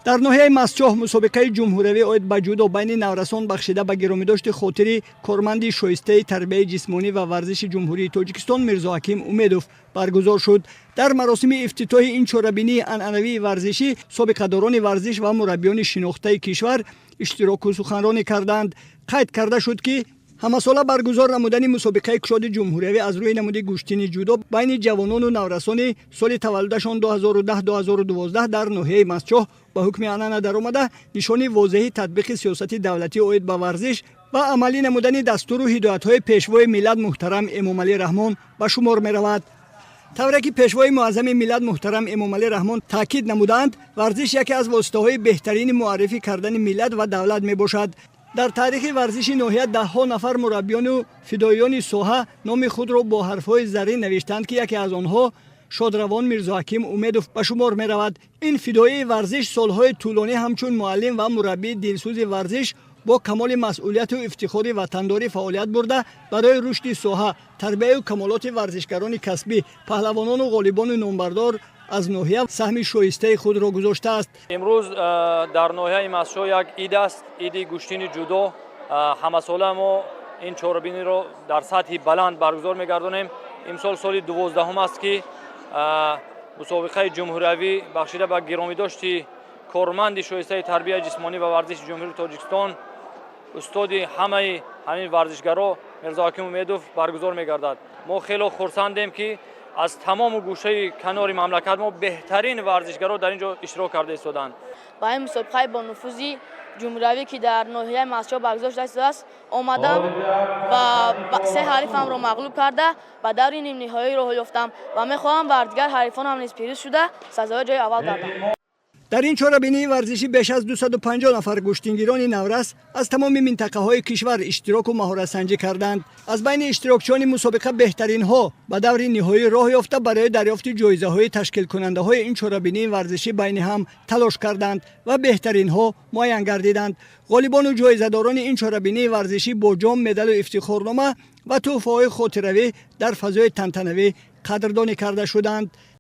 Дар ноҳияи Мастчоҳ мусобиқаи ҷумҳуриявӣ оид ба ҷудо байни наврасон, бахшида ба гиромидошти хотири корманди шоистаи тарбияи ҷисмонӣ ва варзиши Ҷумҳурии Тоҷикистон Мирзоҳаким Умедов баргузор шуд. Дар маросими ифтитоҳи ин чорабинии анъанавии варзишӣ собиқадорони варзиш ва мураббиёни шинохтаи кишвар иштироку суханронӣ карданд. Қайд карда шуд, ки ҳамасола баргузор намудани мусобиқаи кушоди ҷумҳуриявӣ аз рӯи намуди гӯштини ҷудо байни ҷавонону наврасони соли таваллудашон 2010-2012 дар ноҳияи Мастчоҳ ба ҳукми анъана даромада, нишони возеҳи татбиқи сиёсати давлатӣ оид ба варзиш ва амалӣ намудани дастуру ҳидоятҳои Пешвои миллат муҳтарам Эмомалӣ Раҳмон ба шумор меравад. Тавре ки Пешвои муаззами миллат муҳтарам Эмомалӣ Раҳмон таъкид намудаанд, варзиш яке аз воситаҳои беҳтарини муаррифӣ кардани миллат ва давлат мебошад. Дар таърихи варзиши ноҳия даҳҳо нафар мураббиёну фидоиёни соҳа номи худро бо ҳарфҳои заррин навиштанд, ки яке аз онҳо шодравон Мирзоҳаким Умедов ба шумор меравад. Ин фидоии варзиш солҳои тӯлонӣ ҳамчун муаллим ва мураббии дилсӯзи варзиш бо камоли масъулияту ифтихори ватандорӣ фаъолият бурда, барои рушди соҳа, тарбияю камолоти варзишгарони касбӣ, паҳлавонону ғолибони номбардор аз ноҳия саҳми шоистаи худро гузоштааст. Имрӯз дар ноҳияи Мастчоҳ як ид аст, иди гӯштини ҷудо. Ҳамасола мо ин чорабиниро дар сатҳи баланд баргузор мегардонем. Имсол соли 12-ҳум аст, ки мусобиқаи ҷумҳуриявӣ, бахшида ба гиромидошти корманди шоистаи тарбияи ҷисмонӣ ва варзиши Ҷумҳурии Тоҷикистон, устоди ҳамаи ҳамин варзишгаро Мирзоҳаким Умедов баргузор мегардад. Мо хело хурсандем, ки аз тамому гӯшаи канори мамлакат мо беҳтарин варзишгаро дар ин ҷо иштирок карда истоданд. Ба ин мусобиқаи бонуфузи ҷумҳуриявӣ, ки дар ноҳияи Мастчоҳ баргузор шуда истодааст, омадам ва се ҳарифамро мағлуб карда, ба даври нимниҳоӣ роҳ ёфтам ва мехоҳам бар дигар ҳарифонам низ пирӯз шуда, сазовори ҷои аввал гардам. Дар ин чорабинии варзишӣ беш аз 250 нафар гӯштингирони наврас аз тамоми минтақаҳои кишвар иштироку маҳоратсанҷӣ карданд. Аз байни иштирокчиёни мусобиқа беҳтаринҳо ба даври ниҳоӣ роҳ ёфта, барои дарёфти ҷоизаҳои ташкилкунандаҳои ин чорабинии варзишӣ байни ҳам талош карданд ва беҳтаринҳо муайян гардиданд. Ғолибону ҷоизадорони ин чорабинии варзишӣ бо ҷом, медалу ифтихорнома ва тӯҳфаҳои хотиравӣ дар фазои тантанавӣ қадрдонӣ карда шуданд.